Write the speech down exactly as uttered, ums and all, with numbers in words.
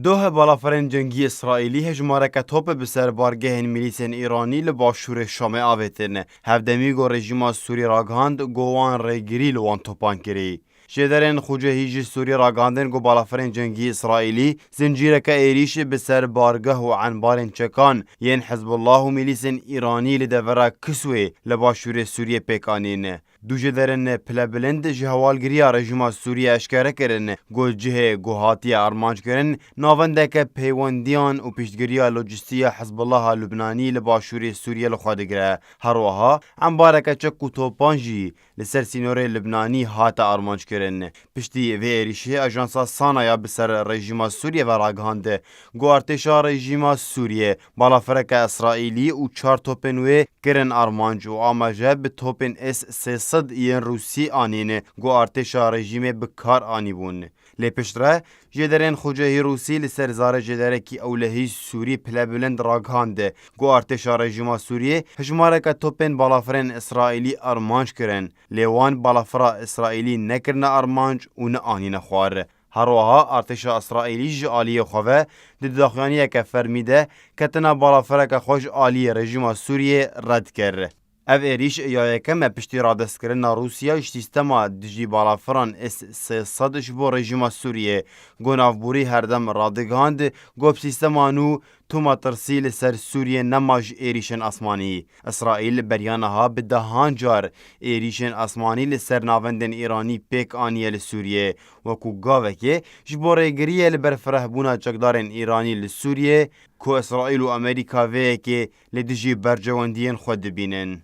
Doh balafirên cengî Îsraîlî hejmareke top bi ser bargehên milîsên Îranî li başûrê Şamê avêtin. Hevdemî ku rejîma Sûrî ragihand ku wan rêgirî li wan topan kirî. Jêderên xucehî ji Sûrî ragihandin ku balafirên cengî Îsraîlî zincîreke êrîş bi ser bargeh û enbarên çekan yên Hizbullah û milîsên Îranî li devera Kiswê li başûrê Sûriyê pêk anîn. Du jêderên pilebilind ji hewalgiriya rejîma Sûriyê eşkere kirin ku cihê ku hatiye armanckirin navendeke peywendiyan û piştgiriya lojistî ya Hizbullaha Lubnanî li başûrê Sûriyê li xwe digire. Her wiha embareke çek û topan jî li ser sînorê Libnanî hate armanckirin. Piştî vê êrîşê ajansa Sana ya bi ser rejîma Sûriyê ve ragihand ku artêşa rejîma Sûriyê balafireke Îsraîlî û çar topên wê kirin armanc û amaje bi topên S sê sed yên Rûsî anîn ku artêşa rejîmê bi kar anîbûn. Lê piştre jêderên xucehî Rûsî li ser zarê jêderekî ewlehî Sûrî pilebilind ragihand ku artêşa rejîma Sûriyê hejmareke topên balafirên Îsraîlî armanc kirin, lê wan balafira Îsraîlî nekirine armanc û neanîne xwar. Her wiha artêşa Îsraîlî ji aliyê xwe ve di daxuyaniyeke fermî de ketina balafireke xwe ji aliyê rejîma Sûriyê red kir. Ev êrîş ya yekem e piştî radestkirina Rûsya ji sîstema dijî balafiran S sê sed ji bo rejîma Sûriyê. Ku navborî herdem radigihand ku bi sîstema nû tûma tirsî li ser Sûriyê nema ji êrîşên asmanî. Îsraîl beriya niha bi dehan car êrîşên asmanî li ser navendên Îranî pêk aniye li Sûriyê, wekû gavekê ji bo rêgiriyê li berfirehbûna çekdarên Îranî li Sûriyê, ku Îsraîl û Amerîka vê yekê li dijî berjewendiyên xwe dibînin.